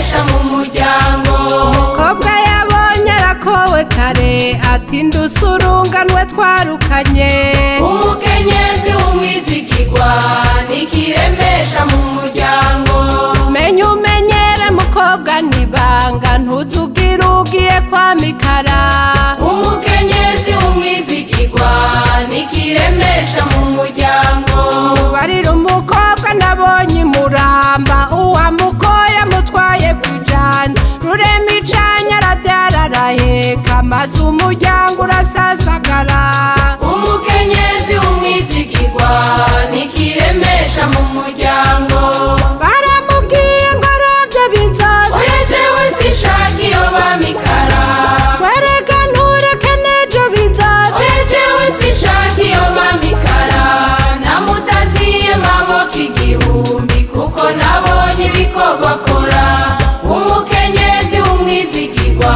Nikiremesha mu muryango. Umukobwa yabonye arakowe kare, ati ndusurunganwe twarukanye. Umukenyezi w'umwizigirwa nikiremesha mu muryango. Menya umenyere mukobwa nibanga, ntuzugire ugiye kwa mikara. Umukenyezi w'umwizigirwa nikiremesha mu muryango. Barira umukobwa nabonye imuramba, uwamukoye amutwaye kwijana, rurema icanya aravyara araheka, maze umuryango urasasagara. Umukenyezi w'umwizigirwa nikiremesha mu muryango. Baramubwiye ngo aravye bizoza. Oya jewe sinshaka iyo bamikara. Wereka ntureke n'ejo bizoza. Oya jewe sinshaka iyo bamikara, namutaziye maboko igihumbi, kuko nabonye ibikorwa akora. Umukenyezi w'umwizigirwa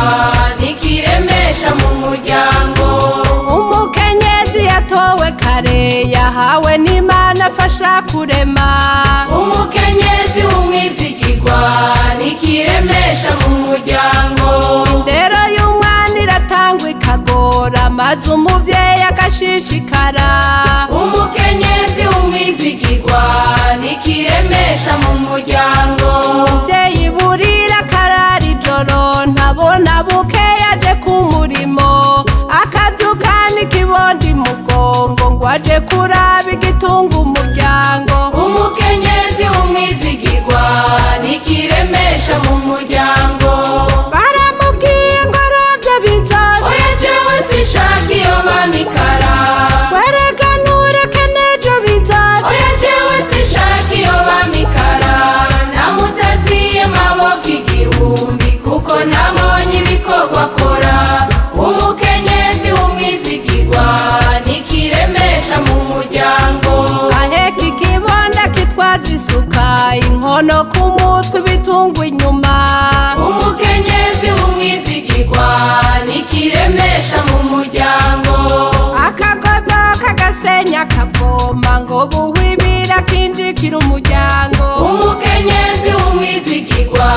nikiremesha mu muryango. Umukenyezi yatowe kare, yahawe n'Imana afasha kurema. Umukenyezi w'umwizigirwa nikiremesha mu muryango. Indero y'umwana iratangwa ikagora, maze umuvyeyi agashishikara. Umukenyezi w'umwizigirwa nikiremesha mu muryango. Umuvyeyi burira akarara ijoro, ntabona buke yaje ku murimo, akavyuka n'ikibondi mugongo, ngo aje kuraba igitunga umuryango. Umukenyezi w'umwizigirwa nikiremesha mu muryango. Baramubwiye ngo aravye bizoza. Oya jewe sinshaka iyo bamikara. Wereka ntureke n'ejo bizoza. Oya jewe sinshaka iyo bamikara, namutaziye maboko igihumbi, kuko nabonye ibikorwa akora. Umukenyezi w'umwizigirwa nikiremesha mu muryango. Aheka ikibonda kitwaza isuka, inkono ku mutwe, ibitungwa inyuma. Umukenyezi w'umwizigirwa nikiremesha mu muryango. Akagodo kagasenya akavoma, ngo buhwibira kinjikira umuryango. Umukenyezi w'umwizigirwa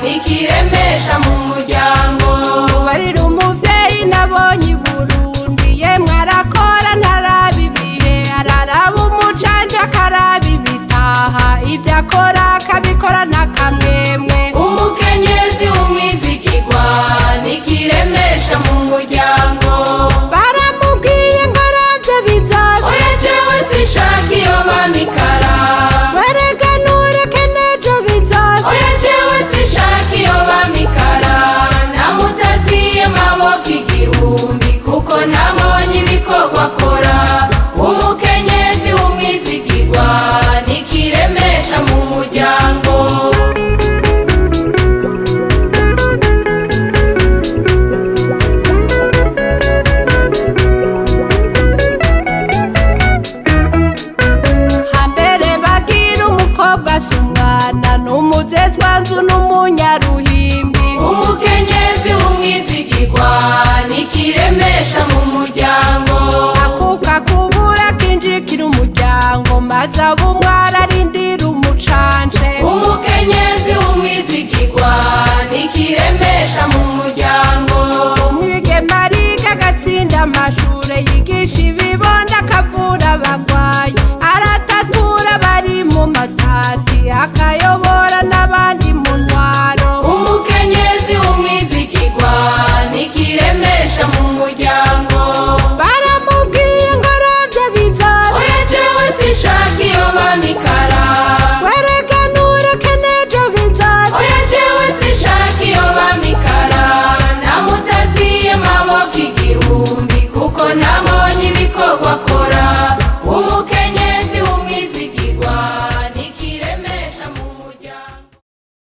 nikiremesha mu muryango. Barira umuvyeyi nabonye i Burundi, yemwe arakora ntaraba ibihe, araraba umucanja akaraba ibitaha, ivyo akora akabikora n'akamwemwe. Umukenyezi w'umwizigirwa nikiremesha mu muryango. Baramubwiye ngo aravye bizoza. Oya jewe sinshaka iyo bamikara. Wereka ntureke n'ejo bizoza. Oya jewe sinshaka iyo bamikara, namutaziye maboko igihumbi, kuko nabonye ibikorwa akora. Umukenyezi w'umwizigirwa nikiremesha mu muryango. Hambere bagira umukobwa si umwana, n'umuzezwanzu n'umunyaruhimbi. Umukenyezi w'umwizigirwa nikiremesha mu muryango. Akuka kubura kinjikira umuryango, maze aba umwana.